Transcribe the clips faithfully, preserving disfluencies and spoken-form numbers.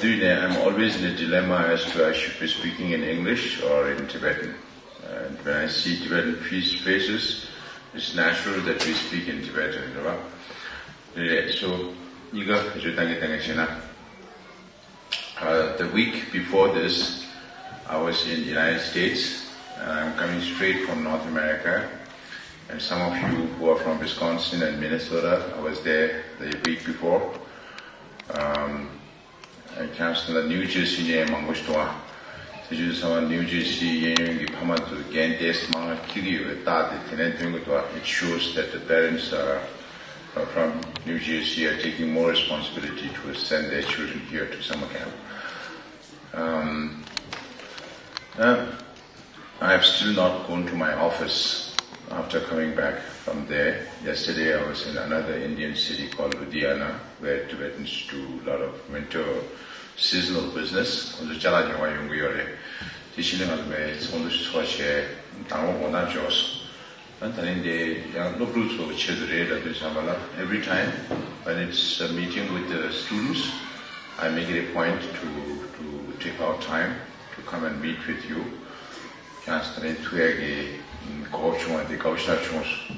དུས་ནས། I'm always in a dilemma as to I should be speaking in English or in Tibetan. And when I see Tibetan face- faces, it's natural that we speak in Tibetan, རེད་བ། རེད། So གཉིས་ཀ་བེད་སྤྱོད་བཏང་གི་བཏང་གི་བྱས་ན། Uh, the week before this, I was in the United States, and I'm coming straight from North America. And some of you who are from Wisconsin and Minnesota, I was there the week before. Um, and ཁྱེད་རང་ཚོ་ལ་ནིའུ་ཇར་སི་ནས་མང་པོ་ཞིག་འདུག་ཨ། དེ་བཞིན་ཚང་མ་ནིའུ་ཇར་སི་གཡས་གཡོན་གྱི་ཕ་མ་ཚོ་རྒན་བསྡད་མང་ང་འཁྱེར་གྱི་ཡོད་པའི་རྟགས་དེ་དེ་ནས་སྟོན་གྱི་འདུག་ཨ། It shows that the parents are, uh, from New Jersey are taking more responsibility to send their children here to summer camp. Um, uh, I have still not gone to my office after coming back from there. Yesterday, I was in another Indian city called Ludhiana, where Tibetans do a lot of winter seasonal business. ཁོང་ཚོ་ཅ་ལག་ཉོ་བར་ཡོང་གི་ཡོད་རེད། དེ་བཞིན་ང་ཚོ་མའི་ཚོགས་འདུ་ཚོགས་བྱས། དང་པོ་དགོང་དག་འབྱོར་སོང་། ཨ། ད་ནི་འདི་ཡང་སློབ་ཕྲུག་ཚོ་ཆེད་དུ་རེད་ལབ་དུས་ཙམ་པ་ལ། Every time when it's a meeting with the students, I make it a point to to take out time to come and meet with you. ཁྱེད་རང་ཚོ་ད་ནི་ཐུག་ཡག་གི་གོ་སྐབས་བྱུང་བ་འདི་དགའ་པོ་ཞེ་དྲག་བྱུང་སོང་།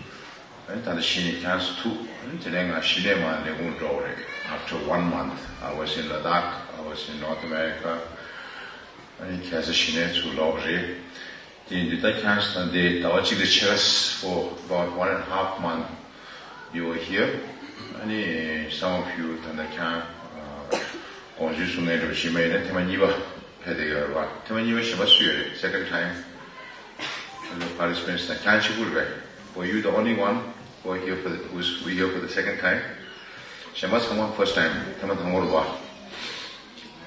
ཨ་ནི་ད་ལྟ་གཞི་ནས་ཁྱེད་རང་ཚོ་ཐུག་ཨ་ནི་དེ་ནས་ང་གཞི་ནས་མར་ལས་ཁུངས་འགྲོ་བ་རེད། After one month, I was in Ladakh, I was in North America. ཨ་ནི་ཁ་སང་གཞི་ནས་ཚུར་ལོག་རེད། དེ་ཡིན་དུས་ད་ཁྱེད་རང་ཚོ་དང་འདི་ཟླ་བ་གཅིག་དང་ཕྱེད་ཀ། For about one and a half month you were here. ཨ་ནི་some of you ད་ལྟ་ཁྱེད་རང་དགོངས་ཚུལ་གསུང་མཁན་འདྲ་བོ་ཞིག་མ་ཡིན་ན་ཐེངས་མ་གཉིས་པ་ཕེབས་བསྡད་ཡོད་རེད་བ། ཐེངས་མ་གཉིས་པ་གཞན་པ་སུ་ཡོད་རེད། Second time participants དང་ཁྱེད་རང་གཅིག་པུ་རེད་པས། Were you the only one who are here for the, who's who here for the second time? གཞན་པ་ཚང་མ་first time, ཐེངས་མ་དང་པོ་རེད་བ།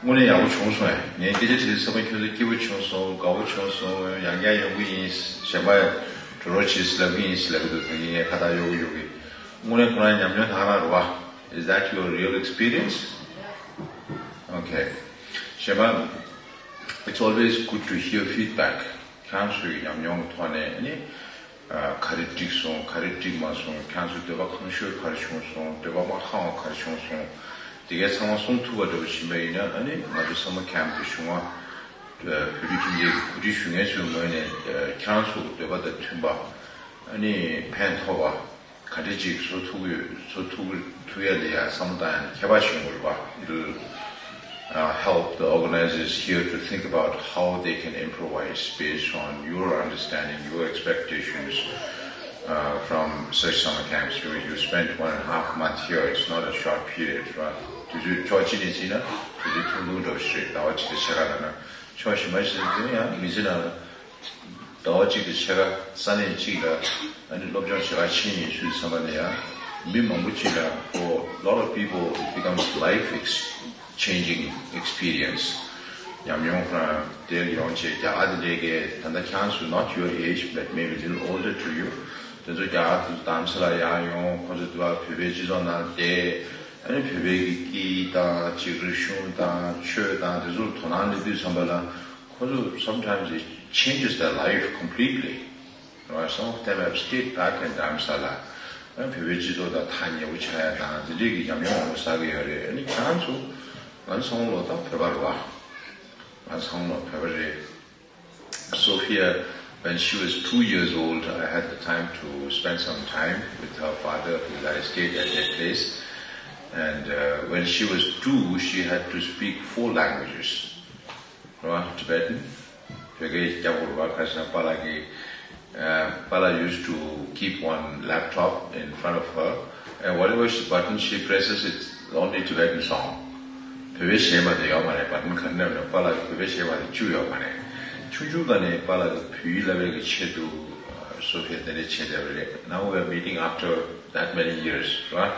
དངོས་གནས་ཡག་པོ་བྱུང་སོང་ཨེ། ངས་སྐད་ཆ་དྲིས་ཚེ་ཚང་མ་ཁྱོད་ཚོ་སྐྱིད་པོ་བྱུང་སོང་། དགའ་པོ་བྱུང་སོང་། ཡང་བསྐྱར་ཡོང་གི་ཡིན། གཞན་པ་འགྲོ་རོགས་བྱེད་ལབ་ཀྱི་ཡིན་ལབ་ཀྱི་འདུག་ད་ངས་ཁ་བཏགས་གཡོག་གི་གཡོག་གི། དངོས་གནས་ཁོ་རང་ཉམས་མྱོང་དེ་ག་རང་རེད་བ། Is that your real experience? Okay. གཞན་པ། It's always good to hear feedback. ཁྱེད་རང་ཚོའི་ཉམས་མྱོང་གི་ཐོག་ནས་ཨ་ནི། ཨ། ག་རེ་འགྲིག་སོང་། ག་རེ་འགྲིག་མ་སོང་། ཁྱེད་རང་ཚོའི་འདོད་པ་གང་ཤོར་ག་རེ་བྱུང་སོང་། འདོད་པ་མ་ཁེངས་པ་ག་རེ་བྱུང་སོང་། དེ་གའི་ཚང་མ་གསུང་ཐུབ་པ་འདྲ་བོ་ཞིག་ཡིན་པ་ཡིན་ན། ཨ་ནི་ང་ཚོ་summer camp དེ་བྱུང་བ། ཨ། བོད་རིགས་མཐུན་ཚོགས་ཀྱི་གོ་སྒྲིག་ཞུ་མཁན་ཚོའི་ངོས་ནས། ཨ། ཁྱེད་རང་ཚོ་འདོད་པ་དང་མཐུན་པ། ཨ་ནི་ཕན་ཐོགས་པ། ག་འདྲ་ཅིག་བཟོ་ཐུབ་ཀྱི། བཟོ་ཐུབ་ཀྱི། ཐུབ་ཡ་ལ་ཡ་བསམ་བློ་བཏང་ཡ་ནི་ཁྱད་པར་ཞིག་ཡོང་གི་རེད་པ། It'll, uh, help the organizers here to think about how they can improvise based on your understanding, your expectations, uh, from such summer camps. You, you spent one and a half month here. It's not a short period, right? དུས་ཚོད་ཕྱོགས་གཅིག་ནས་བྱས་ན་དུས་ཚོད་ཐུང་ཐུང་འདྲ་བོ་ཞིག་རེད། ཟླ་བ་གཅིག་དང་ཕྱེད་ཀ་ལབ་ན། ཕྱོགས་གཞན་པ་ཞིག་ནས་ཡང་མི་ཚེ་ནང་ལ། ཟླ་བ་གཅིག་དང་ཕྱེད་ཀ་ས་གནས་གཅིག་ལ་ཨ་ནི་སློབ་སྦྱོང་བྱེད་གར་ཕྱིན་ཡིན་ཚུལ་བསམ་པ་ལ་ཡང་། མི་མང་པོ་ཅིག་ལ། For a lot of people, it becomes life ex- changing experience. ཉམས་མྱོང་ཁོ་རང་དེར་ཡོང་བྱས། རྒྱ་གར་དེ་འདྲའི་གི་ད་ལྟ་ཁྱེད་རང་ཚོ། not your age, but maybe a little older to you. དེ་ཚོ་རྒྱ་གར་དུ་རྡ་རམ་ས་ལ་ཡར་ཡོང་། ཁོ་ཚོ་དུ་བ་བོད་པའི་སྤྱི་ཚོགས་ནང་བསྡད། ཨ་ནི་བོད་པའི་གི་སྐད་ཡིག་དང་། ཅིག་རིག་གཞུང་དང་། ཆོས་དང་། དེ་ཚོར་དོ་སྣང་སླེབས་དུས་ཙམ་པ་ལ། ཁོ་ཚོ་sometimes it changes their life completely. Right? Some of them have stayed back in Dharamsala. ཨ། བོད་པའི་སྤྱི་ཚོགས་དང་ཐག་ཉེ་པོ་ཆགས་ཡ་དང་། དེ་འདྲའི་གི་ཉམས་མྱོང་མང་པོ་བསགས་ཀྱི་ཡོད་རེད། ཨ་ནི་ཁྱེད་རང་ཚོ། ང་ཚོ་ཚང་མ་ལོ་ད་བོད་པ་རེད་བ། ང་ཚོ་ཚང་མ་ལོ་བོད་པ་རེད། Sophia, when she was two years old, I had the time to spend some time with her father, who is at the state at their place. And, uh, when she was two, she had to speak four languages. རེད་བ། Tibetan, བོད་སྐད་རྒྱག་དགོས་རེད་བ། ཁ་སང་པཱ་ལགས་ཀྱིས། ཨ། པཱ་ལགས་used to keep one laptop in front of her, and whatever she, button she presses, it's only Tibetan song. བོད་པའི་གཞས་མ་གཏོགས་ཡོད་མ་རེད། བ་ཊན་ག་རེ་མནན་ན་པཱ་ལགས་ཀྱིས་བོད་པའི་གཞས་མ་གཏོགས་གཅིག་ཡོད་མ་རེད། ཆུང་ཆུང་སྒང་ནས་པཱ་ལགས་ཀྱིས་བོད་ཡིག་བསླབ་པའི་གི་ཆེད་དུ། ཨ། སོ་ཕི་ཡ་དེ་འདྲ་བྱས་བསྡད་པ་རེད། Now we are meeting after that many years, right?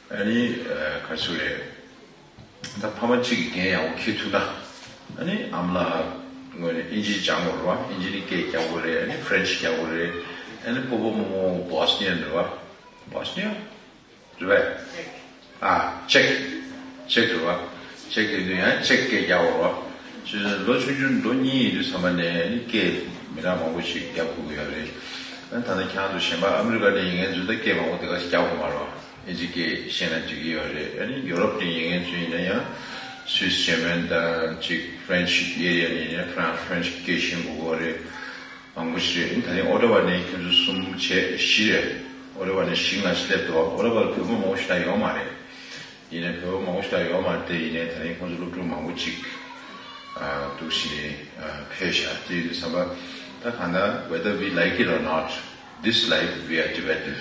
ཨ་ནི། ཨ། ག་རེ་ཟེར་དགོས་རེད། ད་ཕ་མ་གཅིག་གིས་འགན་ཡག་པོ་འཁྱེར་ཐུབ་ན། ཨ་ནི་ཨ་མ་ལགས་ངོས་ནས་ཨིན་ཇི་སྦྱང་དགོས་རེད་བ། ཨིན་ཇི་ནས་སྐད་རྒྱག་དགོས་རེད། ཨ་ནི་ཕ་རན་ཆི་རྒྱག་དགོས་རེད། ཨ་ནི་སྤོ་བོ་རྨོ་མོ་Bosnian རེད་བ། Bosnian རེད་བས། ཨ། ཅེཀ་ཅེཀ་རེད་བ། ཅེཀ་ཡིན་དུས་ཡང་ཅེཀ་སྐད་རྒྱག་དགོས་རེད་བ། ཅེས་ལོ་ཆུང་ཆུང་ལོ་གཉིས་ཡིན་དུས་ཙམ་པ་ནས་ཨ་ནི་སྐད་མི་གྲངས་མང་པོ་ཞིག་རྒྱག་དགོས་ཀྱི་ཡོད་རེད། ཨ་ནི་ད་ལྟ་ཁྱེད་རང་ཚོ་གཞན་པ་ཨ་མི་རི་ཀ་ནས་ཡིན་མཁན་ཚོ་ད་སྐད་མང་པོ་དེ་ག་ཞིག་རྒྱག་དགོས་མ་རེད་བ། ཨིན་ཇི་སྐད་ཤེས་ན་འགྲིག་གི་ཡོད་རེད། ཨ་ནི་ཡོ་རོབ་ནས་ཡིན་མཁན་ཚོ་ཡིན་ན་ཡང་སུད་སི་འཇར་མན་དང་ཅིག་ཧྥ་རན་ཆི་ཨེ་རི་ཡ་ནས་ཡིན་ན་ཧྥ་རན་ཧྥ་རན་ཆི་སྐད་ཤེས་དགོས་ཀྱི་ཡོད་རེད། མང་པོ་ཞིག་རེད། ད་རིང་ཨོ་ཊ་ཝ་ནས་ཁྱོད་ཚོ་གསུམ་བྱས་བཞི་རེད། ཨོ་ཊ་ཝ་ནས་བཞི་ལྔ་ཞིག་སླེབས་འདུག་ཨོ་ཊ་ཝ་ལ་བོད་པ་མང་པོ་ཞིག་ད་ཡོད་མ་རེད། ཡིན་ནའི་བོད་པ་མང་པོ་ཞིག་ད་ཡོད་མ་རེད་དེ། ཡིན་ནའི་ད་རིང་ཁོང་ཚོ་སློབ་ཕྲུག་མང་པོ་ཅིག་ཨ་འདུག་ཞིག་ཨ་ཕེབས་ཤག་དེ་ཡིན་དུས་ཙམ་པ་ད་གང་ལྟར whether we like it or not, this life we are Tibetan,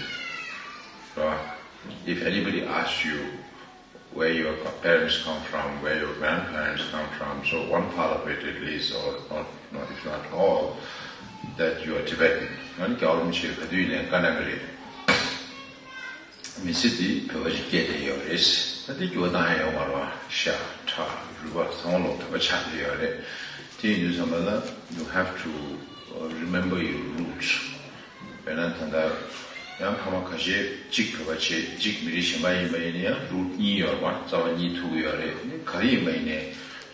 རེད་བ། If anybody asks you where your parents come from, where your grandparents come from, so one part of it at least, or not, not if not all, that you are Tibetan. ང་ནི་རྒྱལ་བ་རིན་པོ་ཆེ་ག་དུས་ཡིན་ནའི་བཀའ་གནང་གི་རེད། མི་ཚེ་འདི་བོད་པ་ཞིག་སྐྱེས་བསྡད་ཡོད་རེད། ད་འདི་འགྱུར་བ་བཏང་ཡ་ཡོད་མ་རེད་བ། ཤ་ཁྲག་རུས་པ་ཚང་མ་ལོག་བོད་པ་ཆགས་བསྡད་ཡོད་རེད། དེ་ཡིན་དུས་ཙམ་པ་ལ་you have to uh, remember your roots. དཔེར་ན་ད་ལྟ་ཡང་ཕ་མ་ཁ་ཤས་གཅིག་བོད་པ་བྱས་གཅིག་མི་རིགས་གཞན་པ་ཡིན་པ་ཡིན་ན་ཡང་རུཊ་གཉིས་ཡོད་རེད་བ། རྩ་བ་གཉིས་ཐུག་གི་ཡོད་རེད། ག་རེ་ཡིན་པ་ཡིན་ནའི་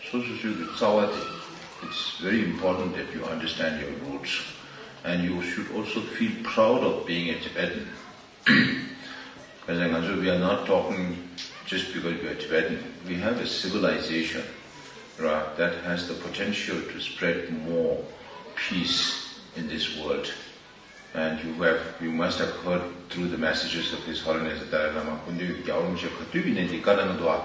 སོ་སོ་སོའི་གི་རྩ་བ་དེ། It's very important that you understand your roots and you should also feel proud of being a Tibetan. Because ང་ཚོ, we are not talking just because we are Tibetan. We have a civilization, right, that has the potential to spread more peace in this world. And you have, you must have heard through the messages of His Holiness the Dalai Lama, སྐུ་མདུན་རྒྱལ་བ་རིན་པོ་ཆེ་ག་དུས་ཡིན་ནའི་འདི་བཀའ་གནང་འདུག་བ།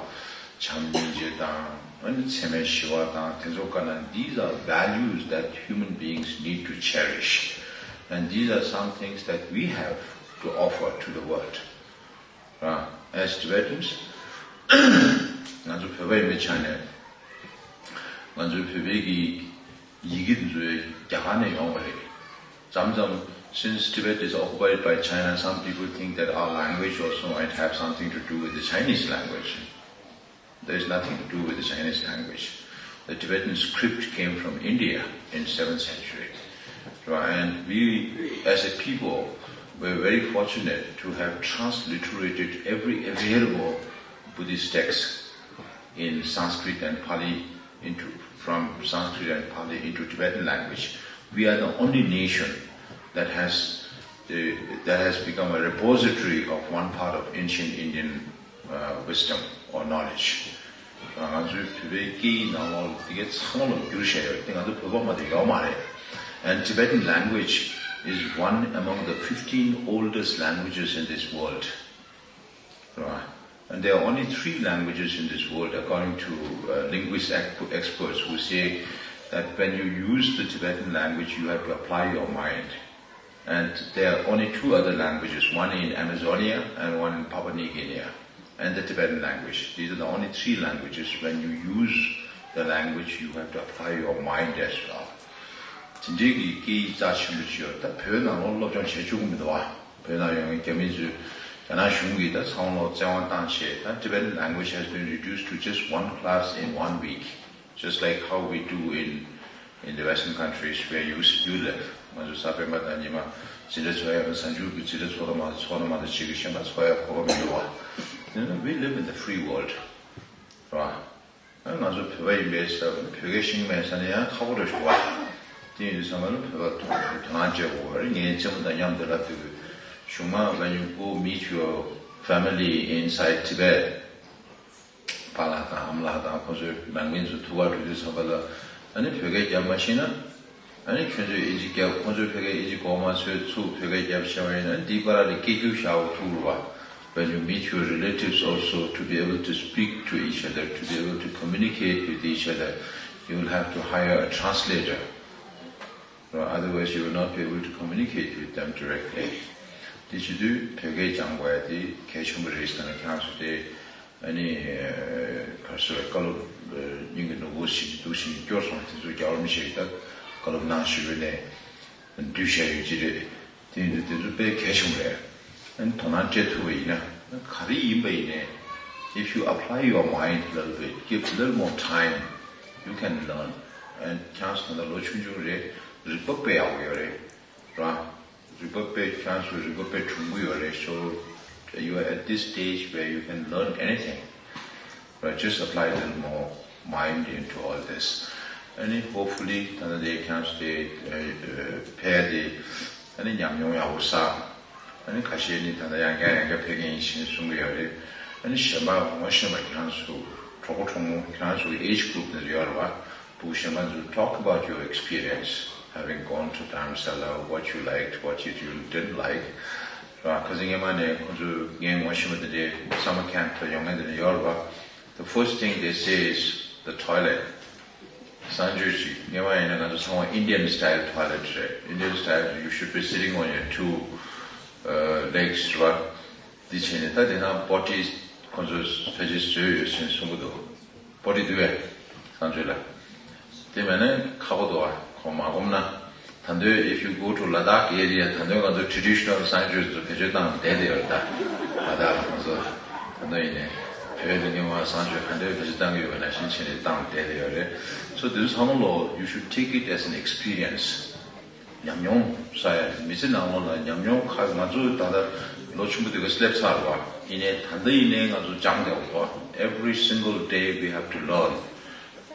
བྱམས་སྙིང་རྗེ་དང་། ཨ་ནི་འཚེ་མེད་ཞི་བ་དང་དེ་ཚོ་བཀའ་གནང་། These are values that human beings need to cherish. And these are some things that we have to offer to the world. Uh, as Tibetans, ང་ཚོ་བོད་པ་ཡིན་པའི་ཆ་ནས་ང་ཚོའི་བོད་པའི་གི་ཡི་གེ་འདི་ཚོ་རྒྱ་གར་ནས་ཡོང་བ་རེད། མཚམས་མཚམས་since Tibet is occupied by China, some people think that our language also might have something to do with the Chinese language. There is nothing to do with the Chinese language. The Tibetan script came from India in seventh century. Right? And we, as a people, were very fortunate to have transliterated every available Buddhist text in Sanskrit and Pali into, from Sanskrit and Pali into Tibetan language. We are the only nation that has the, that has become a repository of one part of ancient Indian uh, wisdom or knowledge. ང་ཚོའི་བོད་པའི་སྐད་ཡིག་ནང་ལོགས་ལ་དེ་གའི་ཚང་མ་ལོག་བསྒྱུར་བཞག་ཡོད་རེད། དེ་ང་ཚོ་བོད་པ་མ་གཏོགས་ཡོད་མ་རེད། And Tibetan language is one among the fifteen oldest languages in this world. Right? And there are only three languages in this world, according to uh, linguist exp- experts, who say that when you use the Tibetan language, you have to apply your mind. And there are only two other languages, one in Amazonia and one in Papua New Guinea, and the Tibetan language. These are the only three languages. When you use the language, you have to apply your mind as well. དེ་འདྲའི་གི་སྐད་ཡིག་རྩ་ཆེན་པོ་ཅིག་ཡོད་རེད། ད་བོད་ནང་ལོགས་སློབ་སྦྱོང་བྱེད་བཅུག་གི་མི་འདུག་བ། བོད་ནང་ཡོད་མཁན་རྒྱ་མི་ཚོས་རྒྱ་ནག་གཞུང་གིས་ད་ཚང་མ་ལོག་བཙན་དབང་བཏང་བྱས། ད་Tibetan language has been reduced to just one class in one week, just like how we do in in the Western countries where you you live. ང་ཚོ་ས་པཎ་པ་དང་ཉི་མ་འཛིན་གྲྭ་འཚོགས་ཡ། གཟའ་མཇུག་གི་འཛིན་གྲྭ་འཚོགས་དང་མ་འཚོགས་དང་མ་འདྲ་བྱེད་ཀྱི། གཞན་པ་འཚོགས་ཡ་གོ་སྐབས་མི་འདུག་བ། You know, we live in the free world, རེད་བ། ང་ཚོ་བོད་པ་ཡིན་པའི་ས་བོད་སྐད་ཤེས་ཀྱི་མེད་ས་ནས་ཡང་ཁག་པོ་འདྲ་ཞིག་འདུག་བ། དེ་ཡིན་དུས་ཙམ་པ་ལ་བོད་པ་དོ་དོ་སྣང་བྱེད་དགོས་པ་རེད། ངའི་རྩེད་མོ་དང་མཉམ་དུ་ལབ་དུས་གཞུག་མ་when you go meet your family inside Tibet, པཱ་ལགས་དང་ཨ་མ་ལགས་དང་ཁོ་ཚོའི་ནང་མི་ཚོ་ཐུག་ག་འགྲོ་དུས་ཙམ་པ་ལ། ཨ་ནི་བོད་སྐད་རྒྱབ་མ་ཤེས་ན། ཨ་ནི་ཁྱོད་ཚོས་ཨིན་ཇི་རྒྱབ། ཁོ་ཚོས་ཕ་གིའི་ཨིན་ཇི་གོ་མ་ཚོས་ཚུར་བོད་སྐད་རྒྱབ་བྱས་པ་ཡིན་ན། འདིའི་བར་ལ་སྐད་སྒྱུར་བཞག་འོ་ཐུག་རུ་བ། When you meet your relatives also, to be able to speak to each other, to be able to communicate with each other, you will have to hire a translator. Otherwise, you will not be able to communicate with them directly. དེ་བྱེད་དུས་བོད་སྐད་སྦྱང་དགོས་ཡ་དེ་གལ་ཆེན་པོ་རེད་ཟེར་ན། ཁྱེད་རང་ཚོ་དེ་ཨ་ནི་ག་རེ་ཟེར། བཀའ་སློབ་སྙིང་གི་ནོར་བུ་ཞིག་འདུག་ཞིང་སྐྱོར་སོང་། དེ་ཚོ་རྒྱལ་བ་རིན་པོ་ཆེ་གིས་ད་བཀའ་སློབ་གནང་ཞུས་པ་ནས་བསྡུས་བཞག་ཡོད་ཀྱི་རེད། དེ་ཡིན་དུས་དེ་ཚོ་དཔེ་གལ་ཆེན་པོ་རེད། ཨ་ནི་དོ་སྣང་སྤྲད་ཐུབ་པ་ཡིན་ན། ག་རེ་ཡིན་པ་ཡིན་ནའི། If you apply your mind a little bit, give a little more time, you can learn. And ཁྱེད་རང་ཚོ་ད་ལྟ་ལོ་ཆུང་ཆུང་རེད། རིག་པ་དཔེ་ཡག་པོ་ཡོད་རེད། ར། རིག་པ་དཔེ། ཁྱེད་རང་ཚོ་རིག་པ་དཔེ་གྲུང་པོ་ཡོད་རེད། So you are at this stage where you can learn anything. But just apply a little more mind into all this. ཨ་ནི་hopefully ད་ལྟ་དེ་ཁྱེད་རང་ཚོ་དེ་ཕལ་དེ་ཨ་ནི་ཉམས་མྱོང་ཡག་པོ་བསགས། ཨ་ནི་ཁ་ཤས་ནི་ད་ལྟ་ཡང་བསྐྱར་ཡང་བསྐྱར་ཕེབས་མཁན་ཡིན་ཞེས་གསུང་གི་ཡོད་རེད། ཨ་ནི་གཞན་པ་ངོ་ཤེས་པ་ཁྱེད་རང་ཚོ་གྲོགས་པོ་གྲོགས་མོ་ཁྱེད་རང་ཚོ་གི་age group ནས་ཡོད་རེད་བ། བུ་གཞན་པ་ཚོ talk about your experience, having gone to Dharamsala, what you liked, what you didn't like. ར་ཁ་སང་སྔོན་མ་ནས་ཁོང་ཚོ་ངའི་ངོ་ཤེས་པ་དེ་འདྲའི་summer camp ལ་ཡོང་མཁན་དེ་འདྲ་ཡོད་རེད་བ། The first thing they say is the toilet. གསང་སྤྱོད་ཅིག་སྔོན་མ་ཡིན་ན་ང་ཚོ་ཚང་མ་Indian style toilet རེད། Indian style, you should be sitting on your two uh, legs རེད་བ། འདི་བྱས་ནས་ད་དེ་ན་potty ཁོ་ཚོས་ཕལ་ཆེར་བཟོས་ཡོད་ཅེས་གསུང་གི་འདུག potty འདུག་བས་གསང་སྤྱོད་ལ། དེ་མེད་ན་ཁག་པོ་འདུག་བ། ཁོ་མ་སྒོམ་ན། ད་དུང་if you go to Ladakh area ད་དུང་ང་ཚོ་traditional གསང་སྤྱོད་ཚོ་བེད་སྤྱོད་བཏང་བསྡད་དེ་ཡོད་རེད་ད། ལ་དྭགས་ལ་ཁོ་ཚོ་ད་དུང་ཡིན་ནའི་བོད་དུ་སྔོན་མ་གསང་སྤྱོད་ག་འདྲའི་བེད་སྤྱོད་བཏང་གི་ཡོད་པ་ནང་བཞིན་བྱས་ནས་བཏང་བསྡད་དེ་ཡོད་རེད། So དེ་ཚོ་ཚང་མ་ལོ་you should take it as an experience. ཉམས་མྱོང་ས་ཡ་མི་ཚེ་ནང་ལོགས་ལ་ཉམས་མྱོང་ཁག་ང་ཚོ་ད་ལྟ་ལོ་ཆུང་པོ་དེ་ག་སླེབས་ཚར་བ་ཡིན་ནའི་ད་ལྟ་ཡིན་ནའི་ང་ཚོ་སྦྱངས་བསྡད་ཡོད་རེད་བ། Every single day we have to learn.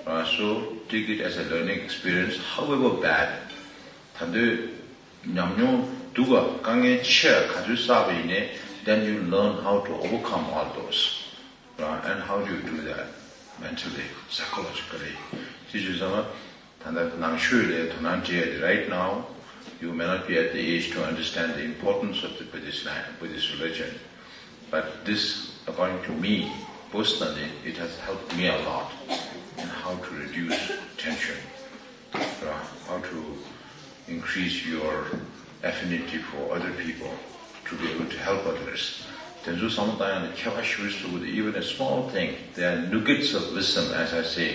Uh, so take it as a learning experience, however bad. ད་དུང་ཉམས་མྱོང་སྡུག་ག་དཀའ་ངལ་ཆེ་ག་ཚོད་བསགས་པ་ཡིན་ནའི་then you learn how to overcome all those. Uh, and how do you do that mentally, psychologically? དེ་བྱས་ཙང་ད་ལྟ་ནང་ཆོས་ལ་དོ་སྣང་བྱེད་ཡ་དེ། Right now you may not be at the age to understand the importance of the Buddhist life, Buddhist religion, but this, according to me personally, it has helped me a lot in how to reduce tension, uh, how to increase your affinity for other people, to be able to help others. དེ་ཚོ་བསམ་བློ་བཏང་ཡ་ལ་ཁྱད་པར་ཞེ་པོ་ཅིག་ཟེར་གྱི་འདུག Even a small thing, they are nuggets of wisdom, as I say.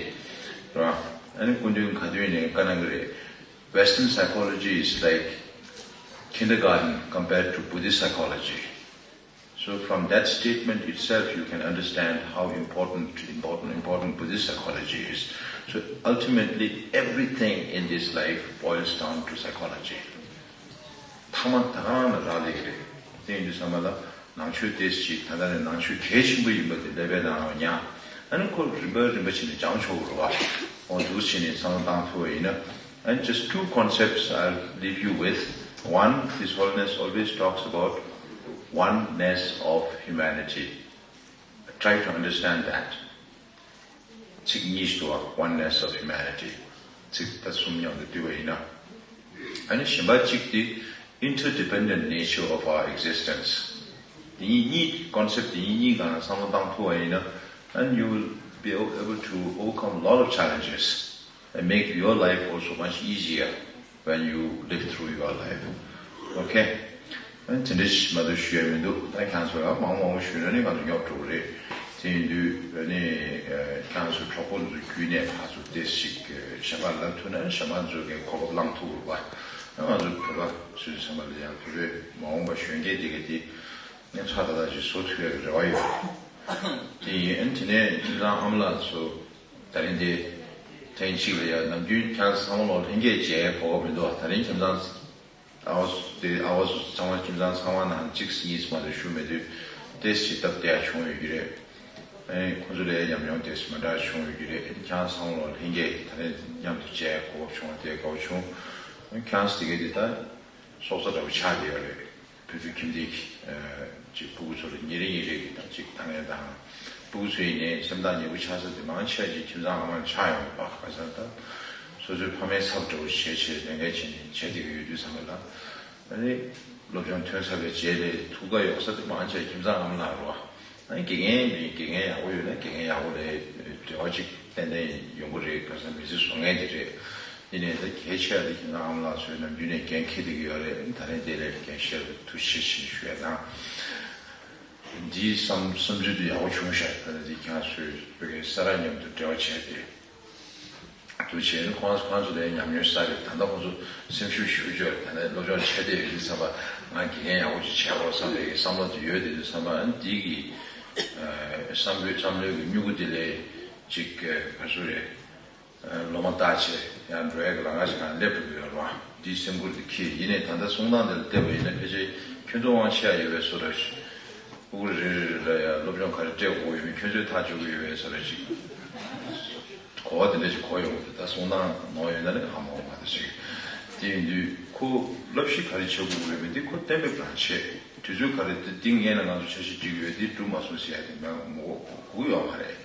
ར། ཨ་ནི་སྐུ་མདུན་ག་དུས་ནས་བཀའ་གནང་གི་རེད། Western psychology is like kindergarten compared to Buddhist psychology. So from that statement itself, you can understand how important, important, important Buddhist psychology is. So ultimately, everything in this life boils down to psychology. ཐ་མ་ད་ག་རང་ལ་རག་ལས་ཀྱི་རེད། དེ་ཡིན་དུས་ཙམ་པ་ལ་ནང་ཆོས་ཏོག་ཙམ་ཅིག་ད་ལྟ་ནས་ནང་ཆོས་གལ་ཆེན་པོ་ཡིན་པ་དེ་ཀླད་པའི་ནང་ལ་ཉར། ཨ་ནི་ཁོ་རིམ་པ་རིམ་པ་བྱས་ནས་སྦྱང་ཆོག་གི་རེད་བ། འོ་འདུག་བྱས་ནས་བསམ་བློ་བཏང་ཐུབ་པ་ཡིན་ན། And just two concepts I'll leave you with. One, His Holiness always talks about oneness of humanity. Try to understand that. ཚིག་གཉིས་ཤིག་འདུག་བ། Oneness of humanity. ཚིག་ད་གསུམ་མཉམ་དུ་བསྡུས་པ་ཡིན་ན། ཨ་ནི་གཞན་པ་གཅིག་དེ་interdependent nature of our existence. དེ་གཉིས་གཉིས་concept དེ་གཉིས་གཉིས་སྒང་ལ་བསམ་བློ་བཏང་ཐུབ་པ་ཡིན་ན། And you will be able to overcome a lot of challenges and make your life also much easier when you live through your life. Okay? ཨ་ནི་དེ་འདྲ་ཞིག་མ་གཏོགས་ཞུ་ཡ་མི་འདུག་ད་ཁྱེད་ཚོ་ཡང་མང་མང་པོ་ཞུས་ན་ནི་ང་ཚོ་ཉོབ་འགྲོ་གི་རེད། དེ་ཡིན་དུས་ཨ་ནི་ཨ་ཁྱེད་ཚོ་གྲོགས་པོ་ཚོ་བརྒྱུད་ནས་ཕར་ཚུར་ཏོག་ཙམ་ཞིག་གཞན་པ་ལབ་ཐུབ་ན་གཞན་པ་ཚོ་གི་གོ་སྐབས་བླངས་ཐུབ་རེད་པ། ཨ་ང་ཚོ་བོད་པ་སུད་སི་ཚང་མ་ལ་ཡང་བོད་པའི་མ་འོངས་པ་གཞོན་སྐྱེས་དེ་ག་དེ་ངས་ཚ་ད་ད་ཅིག་བཟོ་ཐུབ་ཡ་གི་རེ་བ་ཡོད། དེ་ཡིན་ཨ་ནི་དེ་ནས་ཁྱིམ་ཚང་ཨ་མ་ལགས་ཚོ་ད་རིང་དེ་ཐེངས་གཅིག་ལ་ཡ་ནམ་རྒྱུན་ཁྱེད་ཚང་མ་ལོ་ལྷན་རྒྱས་མཇལ་གོ་སྐབས་མི་འདུག་ད་རིང་ཁྱིམ་ཚང་ཨ་བ་དེ་ཨ་བ་ཚང་མ་ཁྱིམ་ཚང་ཚང་མ་ནང་གཅིག་གཉིས་མ་གཏོགས་བཞུགས་མེད་དུས་ཏོག་ཙམ་སྟབས་བདེ་ཡ་བྱུང་ཡོད་ཀྱི་རེད། ཨེ་ཁོ་ཚོ་ལ་ཉམས་མྱོང་ཏོག་ཙམ་མ་འདྲ་བྱུང་ཡོད་ཀྱི་རེད། ཁྱེད་ཚང་ལོ་ལྷན་རྒྱས་ད་རེས་མཉམ་དུ་མཇལ་གོ་སྐབས་བྱུང་བ་དེ་དགའ་བོ་བྱུང་། ཁྱེད་ཚོ་དེ་གས་དེ་ད་སྲོག་རྩ་འདྲ་བོ་ཆགས་བསྡད་ཡོད་རེད། བོད་ཕྲུག་ཁྱིམ་སྡེ་གི་ཅིག་ཕྲུ་གུ་ཚོ་ལ་ཉིན་རེ་ཉིན་རེ་གི་ད་ཅིག་ཐ་སྙད་དང་། ཕྲུ་གུ་ཚོ་ཡིན་ནའི་སེམས་ཐག་ཉེ་པོ་ཆགས་ས་དེ་མང་ཆེ་བ་ཅིག་ཁྱིམ་ཚང་ཨ་མ་ལ་ཆགས་ཡོང་བ་ག་ས་ད། སོ་སོའི་ཕ་མའི་ཚབ་འདྲ་བོ་བྱས་བྱས་ལས་འགན་བྱས་ནས་བྱས་བསྡད་ཀྱི་ཡོད་དུས་ཙམ་པ་ལ། ཨ་ནི་སློབ་སྦྱོང་ཐོན་ཚར་བའི་རྗེས་ལ་ཐུག་ག་ཡོང་ས་དེ་མང་ཆེ་བ་ཁྱིམ་ཚང་ཨ་མ་ལགས་རེད་བ། ཨ་ནི་དགེ་རྒན་མིན་དགེ་རྒན་ཡག་པོ་ཡོད་ན་དགེ་རྒན་ཡག་པོ་ལ་འབྲེལ་བ་ཅིག་ཏན་ཏན་ཡོང་གི་རེད། ག་ས་མི་ཚེ་བཟོ་མཁན་དེ་རེད། ཡིན་ནའི་ད་གལ་ཆེ་བ་དེ་ཁྱེད་རང་ཨ་མ་ལགས་ཚོས་ནམ་རྒྱུན་ནས་འགན་འཁྱེར་བསྡད་ཀྱི་ཡོད་རེད། ད་རིང་དེ་ལས་འགན་བཞེས་པར་ཐུགས་རྗེ་ཆེ་ཞུ་ཡ་དང་། འདིའི་བསམ་བསམ་ཚུལ་དེ་ཡག་པོ་བྱུང་ཤག་ད་ནི་འདི་ཁྱེད་རང་ཚོས་བོད་སྐད་ས་ར་མཉམ་དུ་འབྲེལ་བ་བྱས་ཏེ། དུ་བྱས་ནས་ཁོང་ཁོང་ཚོ་ལ་ཉམས་མྱོང་ས་རེད། ད་ལྟ་ཁོང་ཚོ་སེམས་ཤུགས་ཞེ་པོ་ཅིག་ཡོད་རེད། ད་ནི་སློབ་སྦྱོང་བྱས་ཏེ་ཡོད་དུས་ཙམ་པ་ང་དགེ་རྒན་ཡག་པོ་ཅིག་བྱས་དགོས་བསམ་པའི་བསམ་བློ་དེ་ཡོད་དེ་དུས་ཙམ་པ་ཨ་ནི་འདི་གི་བསམ་བློའི་བསམ་བློའི་གི་མྱུ་གུ་དེ་ལས་ཅིག་ག་ཚོད་རེད། ལོ་མ་བཏགས་བྱས་ཡང་འགྲོ་ཡ་གི་ལམ་ཁ་ཞིག་ནང་སླེབས་འགྲོ་གི་ཡོད་རེད་བ། འདིའི་སེམས་ཁུར་འདི་འཁྱེར་ཡིན་ནའི་ད་ལྟ་གསུང་སྟངས་འདི་ལ་བལྟས་པ་ཡིན་ན་ཕལ་ཆེར་ཁྱོད་ཚོ་དབང་ཆེ་ཡ་ཡོད་པའི་བཟོ་འདྲ་ཞིག་ཕྲུ་གུ་རེ་རེ་རེ་ལ་ཡ་སློབ་སྦྱོང་ག་རེ་སྤྲད་དགོས་ཡོད་མེད་ཁྱོད་ཚོས་ཐག་གཅོད་ཀྱི་ཡོད་པའི་བཟོ་འདྲ་ཞིག་གོ་བ་དེ་འདྲ་ཞིག་གོ་ཡོང་གི་འདུག་ད་གསུང་སྟངས་ནོར་ཡོད་ན་ནི་ཧ་མ་གོ་མ་གཏོགས་ཞིག་དེ་ཡིན་དུས་ཁོ་བསླབ་གཞི་ག་རེ་བྱེད་དགོས་ཀྱི་ཡོད་མེད་དེ་ཁོ་གཏན་འབེབས་རང་བྱེད། དུས་ཚོད་ག་རེ་དེ་འདི་སྔོན་ལ་ང་ཚོ་འཆར་གཞི་སྒྲིག་ཡོད་དེ་འགྲུབ་མ་སོང་ཟེར་ཡ་དེ་མ་མོ་གོ་ཡོད་མ་རེད།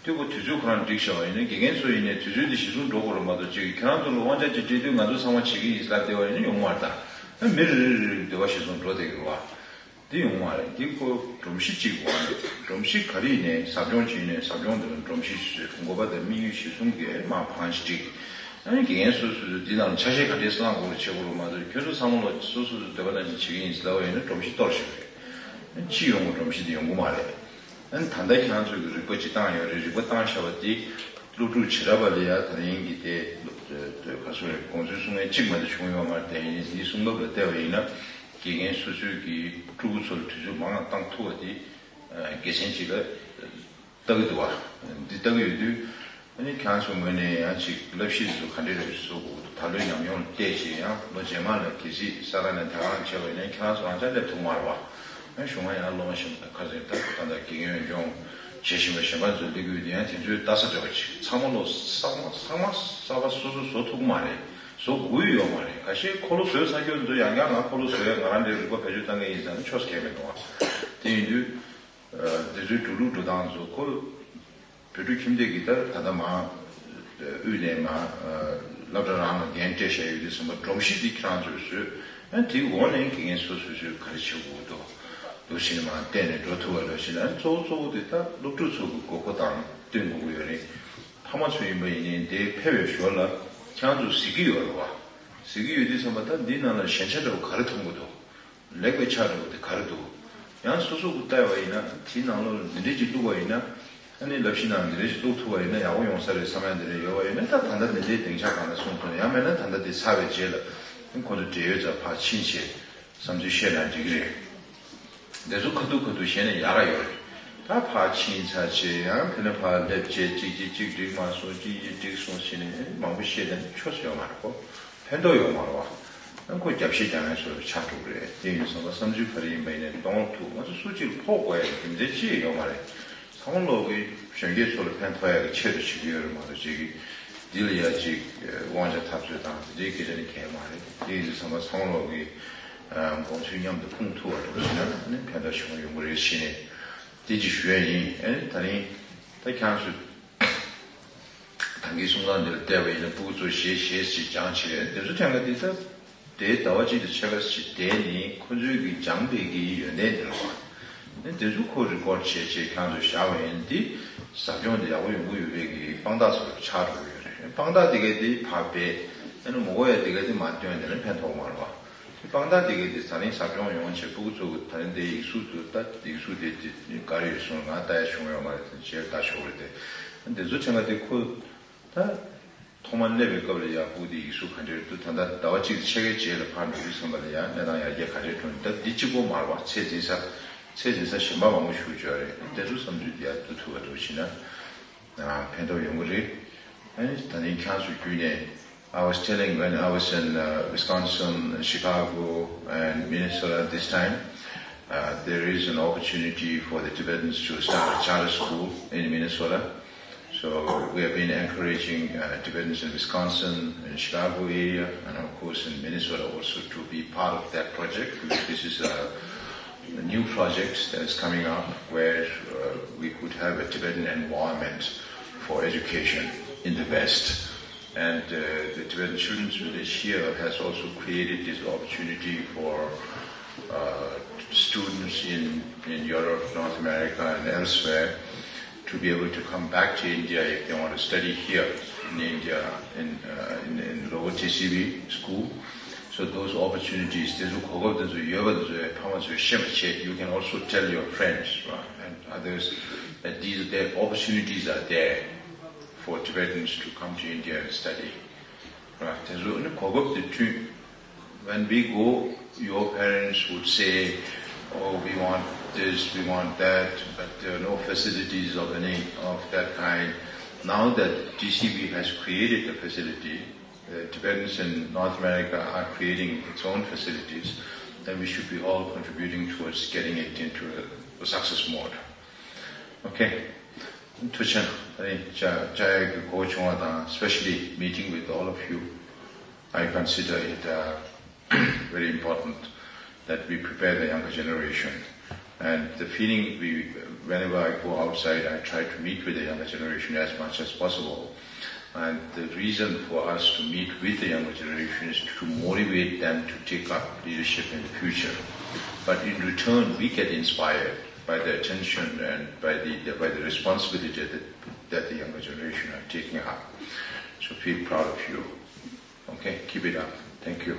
དུས་གོ་དུས་ཚོད་ཁོ་རང་སྒྲིག་བྱ་བ་ཡིན་ན་དགེ་རྒན་ཚོ་ཡིན་ནའི་དུས་ཚོད་དེ་གཞི་བཟུང་འགྲོ་དགོས་རེད་མ་གཏོགས་ཅིག་ཁྱེད་རང་ཚོ་ལ་དབང་ཆ་ཅིག་སྤྲད་དུས་ང་ཚོ་ཚང་མ་བྱེད་ཀྱི་ཡིན་ཟེར་བསྡད་པ་ཡིན་ན་ཡོང་མ་རེད་ད། མི་རེ་རེ་རེ་འདོད་པ་གཞི་བཟུང་འགྲོ་བསྡད་ཀྱི་རེད་བ། འདི་ཡོང་མ་རེད། འདི་ཁོ་སྒྲོམ་གཞི་གཅིག་འོག་ནས་སྒྲོམ་གཞི་ག་རེ་ཡིན་ནའི་ཟབ་སྦྱོང་བྱེད་ཡིན་ནའི་ཟབ་སྦྱོང་འདི་ལ་སྒྲོམ་གཞི་ཞིག་བཟོས། དགོས་པ་དང་དམིགས་ཡུལ་གཞིར་བཟུང་གིས་མར་བང་ཞིག་བསྒྲིགས། ཨ་ནི་དགེ་རྒན་སོ་སོས་འདི་ནང་ལ་ཆ་ཤས་ག་འདྲས་སྲིད་ལངས་དགོས་རེད་བྱེད་དགོས་རེད་མ་གཏོགས་ཁྱོད་ཚོ་ཚང་མ་ལོ་སོ་སོ་སོའི་འདོད་པ་ནང་བཞིན་བྱེད་ཀྱི་ཡིན་ཟེར་བ་ཡིན་ན་སྒྲོམ་གཞི་གཏོར་བཞག་རེད། ཨ་ནི་ཅི་ཡོང་གི་སྒྲོམ་གཞི་འདི་ཡོང་གི་མ་རེད། ཨ་ནི་ད་ལྟ་ཁྱེད་རང་ཚོས་ཀྱི་རིག་པ་ཅིག་བཏང་ཡོད་རེད། རིག་པ་བཏང་བཞག་པ་འདི་སློབ་ཕྲུག་བྱེ་བྲག་པ་ལ་ཡ་ད་རིང་གི་དེ་ག་སོ་རེད་དགོངས་ཚུལ་གསུང་མཁན་གཅིག་མ་གཏོགས་བྱུང་ཡོད་མ་རེད། དེ་ཡིན་འདི་གསུང་སྟངས་ལ་བལྟས་པ་ཡིན་ན། དགེ་རྒན་སོ་སོའི་གི་ཕྲུ་གུ་ཚོར་དུས་ཚོད་མང་བ་བཏང་ཐུབ་པ་དེ་དགེ་མཚན་ཅིག་ལ་ལྟ་གི་འདུག་བ། འདི་ལྟ་གི་ཡོད་དུས་ཨ་ནི་ཁྱེད་རང་ཚོའི་ངོས་ནས་ཡང་ཅིག་བསླབ་གཞི་འདི་ཚོ་ག་འདྲས་རེད་བཟོ་དགོས། ད་ལོའི་ཉམས་མྱོང་ལ་བལྟས་བྱས་ཡང་ལོ་རྗེས་མ་ལ་གལ་སྲིད་ས་ག་ནས་ད་ག་རང་བྱས་པ་ཡིན་ན་ཁྱེད་རང་ཚོ་རང་ཅག་སླེབས་ཐུབ་མ་རེད་བ། ཨ་གཞུང་ལ་ཡང་སློབ་མ་གཞན་པ་ཁ་སང་ད་ད་ལྟ་དགེ་རྒན་འོས་སྦྱོང་བྱེད་བཞིན་པ་གཞན་པ་ཚོ་སླེབས་ཀྱི་ཡོད་དུས་ཡང་དེ་ཚོའི་ལྟ་ས་འདྲ་བ་ཅིག་ཚང་མ་ལོ་ཚང་མ་ཚང་མ་གསར་པ་སོ་སོ་བཟོ་ཐུབ་ཀྱི་མ་རེད། བཟོ་དགོས་ཡོད་མ་རེད། ཁ་ཤས་འཁོར་ལོ་བཟོས་ཚར་རྒྱུ་ཚོ་ཡང་བསྐྱར་ང་འཁོར་ལོ་བཟོས་ང་རང་འདྲའི་རིག་པ་བེད་སྤྱོད་བཏང་གི་ཡིན་ཟེར་ན་ཆོས་ཁས་མི་འདུག་ཨ། དེ་ཡིན་དུས། དེ་ཚོའི་འགྲོ་ལུགས་འགྲོ་སྟངས་ཚོ་ཁོ། བོད་ཕྲུག་ཁྱིམ་སྡེ་གི་ད་ད་ལྟ་མ། དབུས་ནས་མ། སློབ་གྲྭ་རང་ལ་འགན་སྤྲད་བཞག་ཡོད་དུས་ཙམ་པ་སྒྲོམ་གཞི་འདི་ཁྱེད་རང་ཚོས་བཟོས། ཨ་དེའི་འོག་ནས་དགེ་རྒན་སོ་སོ་སོས་ག་རེ་བྱེད་དགོས་འདུག་འདུག་བྱས་ནས་མ་བལྟས་ནས་འགྲོ་ཐུབ་པ་འདྲ་བྱས་ན་གཙོ་བོ་གཙོ་བོ་དེ་ད་སློབ་ཕྲུག་ཚོ་གི་དགོས་མཁོ་དང་བསྟུན་དགོས་ཀྱི་ཡོད་རེད། ཕ་མ་ཚོ་ཡིན་པ་ཡིན་ནའི་དེ་ཕེབས་པའི་ཞོར་ལ་ཁྱེད་རང་ཚོས་གཟིགས་ཀྱི་ཡོད་རེད་བ། གཟིགས་ཀྱི་ཡོད་དུས་ཙམ་པ་ད་འདིའི་ནང་ལ་ཞན་ཆ་འདྲ་བོ་ག་རེ་མཐོང་གི་འདུག་ལེགས་པའི་ཆ་འདྲ་བོ་དེ་ག་རེ་འདུག་ཡང་སོ་སོ་གིས་བལྟས་པ་ཡིན་ན་དེའི་ནང་ལོགས་ལ་འདི་འདྲས་ཅིག་བླུགས་པ་ཡིན་ན། ཨ་ནི་བསླབ་གཞི་ནང་འདི་འདྲས་ཅིག་བླུགས་ཐུབ་པ་ཡིན་ན་ཡག་པོ་ཡོང་ས་རེད་བསམ་ཡ་འདི་འདྲས་ཡོད་པ་ཡིན་ན་ད་ད་ལྟ་འདི་འདྲའི་སྡིངས་ཆ་སྒང་ལ་གསུང་ཐུབ་ན། ཡང་མིན་ན་ད་ལྟ་འདི་ཚར་བའི་རྗེས་ལ་ཁོ་ཚོ་འབྲེལ་ཡོད་ཚོར་ཕར་ཕྱིན་བྱས་བསམ་ཚུལ་བཤད་ན་འགྲིག་གི་རེད། འདི་ཚོ་ཁ་ཐུག་ཁ་ཐུག་བཤད་ན་ཡག་ག་ཡོད་རེད། ད་ཕར་ཕྱིན་ཚར་བྱས་ཡང་ཕ་ནས་ཕར་སླེབས་བྱས་གཅིག་གིས་གཅིག་འགྲིག་མ་སོང་། གཅིག་གིས་འགྲིག་སོང་ཟེར་ནས་མང་པོ་བཤད་ན་ཆོ་ས་ཡོད་མ་རེད་ཁོ། ཕན་ཐོགས་ཡོད་མ་རེད་བ། ཨ་ཁོ་རྒྱབ་བཤད་རྒྱག་མཁན་ཚོ་ལ་ཆགས་འགྲོ་གི་རེད། དེ་ཡིན་སོང་ཙང་བསམ་ཚུལ་ག་རེ་ཡིན་པ་ཡིན་ནའི་གཏོང་ཐུབ། ང་ཚོ་སུ་གཅིག་ལ་ཕོག་དགོས་ཡ་རྒྱུ་མཚན་ཅི་ཡང་ཡོད་མ་རེད། ཚང་མ་ལོག་གི་གཞོན་སྐྱེས་ཚོ་ལ་ཕན་ཐོགས་ཡ་གི་ཆེད་དུ་བྱེད་ཀྱི་ཡོད་རེད་མ་གཏོགས་ཅིག་གིས་འདི་ལ་ཡ་ཅིག་དབང་ཆ་འཐབ་རྩོད་དང་དེ་འདྲའི་སྐད་ཆ་ནི་གང་ཡང་མ་རེད། དེ་ཡིན་སོང་ཙང་ཚང་མ་ལོག་གི་དགོངས་ཚུལ་མཉམ་དུ་སྤུངས་ཐུབ་པ་འདྲ་བོ་བྱས་ན་ནི་ཕན་ཐོགས་ཆེན་པོ་ཡོང་གི་རེད་ཟེར་ནས་དེ་ཅིག་ཞུ་ཡ་ཡིན། ཨ་ནི་ད་རིང་ད་ཁྱེད་རང་ཚོས། ད་གིན་གསུང་སྟངས་འདི་ལ་བལྟས་པ་ཡིན་ན་སྤུ་གུ་ཚོ་ཞེ་ཞེ་ཞིག་སྦྱངས་བྱས། དེ་ཚོ་ཐེངས་ཀ་འདི་ད་དེའི་ཟླ་བ་གཅིག་དང་ཕྱེད་ཀ་ཞིག་བསྡད་ནས་ཁོ་ཚོའི་གི་སྦྱངས་པའི་གི་ཡོན་ཏན་འདི་ལ་བ། ཨ་དེ་ཚོ་ཁོ་རི་ཀོཌ་བྱས་བྱས་ཁྱེད་རང་ཚོ་བཞག་པ་ཡིན། འདི་ཟབ་སྦྱོང་འདི་ཡག་པོ་ཡོང་གི་ཡོད་པའི་གི་དཔང་རྟགས་ཚོ་ཆགས་འགྲོ་གི་ཡོད་རེད། དཔང་རྟགས་འདི་ག་འདི་ཕར་སྦས། ཨ་ནི་མ་དགོས་ཡ་འདི་ག་འདི་མར་བཏོན། དེ་ནི་ཕན་ཐོགས་མ་རེད་བ། དཔང་རྟགས་དེ་གའི་དེ་ད་རིང་ཟབ་སྦྱོང་ཡོང་བྱས་སྤུ་གུ་ཚོ་གི་ད་རིང་དེ་ཡིག་གཟུགས་དེ་ལྟ། ཡིག་གཟུགས་དེ་དེ་ག་རེ་ཡོད་སོང་ང་ལྟ་ཡ་བྱུང་ཡོད་མ་རེད། དེ་རྗེས་ལྟ་ཆོག་རེད་དེ། དེ་ཚོ་ཕྲན་ག་དེ་ཁོ་ད་ཐོག་མ་སླེབས་པའི་སྐབས་ལ་ཡ་སྤུ་གུ་དེ་ཡིག་གཟུགས་ག་འདྲས་འདུག་ད་ལྟ་ཟླ་བ་གཅིག་ཕྱེད་ཀའི་རྗེས་ལ་ཕར་འགྲོ་དུས་ཙམ་པ་ལ་ཡ་གནས་སྟངས་ཡར་རྒྱས་ག་འདྲས་འགྲོ། ད་འདི་གཅིག་པོ་མ་རེད་བ། ཚད་འཛིན་ས་ཚད་འཛིན་ས་གཞན་པ་མང་པོ་ཞིག་ཡོད་རེད། དེ་ཚོ་བསམ་ཚུལ་དེ་ཡར་བསྡུ་ཐུབ་པ་འདྲ་བོ་བྱས་ན། ཕན་ཐོགས་ཡོང་གི་རེད། ཨ་ནི་ད་ནི་ཁྱེད་ཚོ་བརྒྱུད་ནས། I was telling when I was in uh, Wisconsin, Chicago, and Minnesota this time, uh, there is an opportunity for the Tibetans to start a charter school in Minnesota. So we have been encouraging uh, Tibetans in Wisconsin, in Chicago area, and of course in Minnesota also to be part of that project. This is a a new project that is coming up where uh, we could have a Tibetan environment for education in the West. And uh, the Tibetan Children's Village here has also created this opportunity for uh, students in, in Europe, North America, and elsewhere to be able to come back to India if they want to study here in India, in, uh, in, in lower T C B school. So those opportunities, དེ་ཚོ་གོ་སྐབས་དེ་ཚོ་ཡོད་པ་དེ་ཚོ་ཕ་མ་ཚོས་ཤེས་པ་བྱེད། You can also tell your friends, right, and others that these, their opportunities are there for Tibetans to come to India and study. Right? དེ་ཚོ་ནི་གོ་སྐབས་དེ་བསྐྲུན། When we go, your parents would say, "Oh, we want this, we want that, but there are no facilities of any of that kind." Now that T C B has created a facility, the Tibetans in North America are creating its own facilities, then we should be all contributing towards getting it into a, a success mode. Okay. ཐུགས་རྗེ་ཆེ། ད་རིང་བཅར་བཅར་ཡག་གི་གོ་བྱུང་བ་དང་། Especially meeting with all of you, I consider it uh, very important. that we prepare the younger generation. And the feeling we, whenever I go outside, I try to meet with the younger generation as much as possible. And the reason for us to meet with the younger generation is to motivate them to take up leadership in the future. But in return, we get inspired by the attention and by the, the by the responsibility that, that the younger generation are taking up. So feel proud of you. Okay, keep it up. Thank you.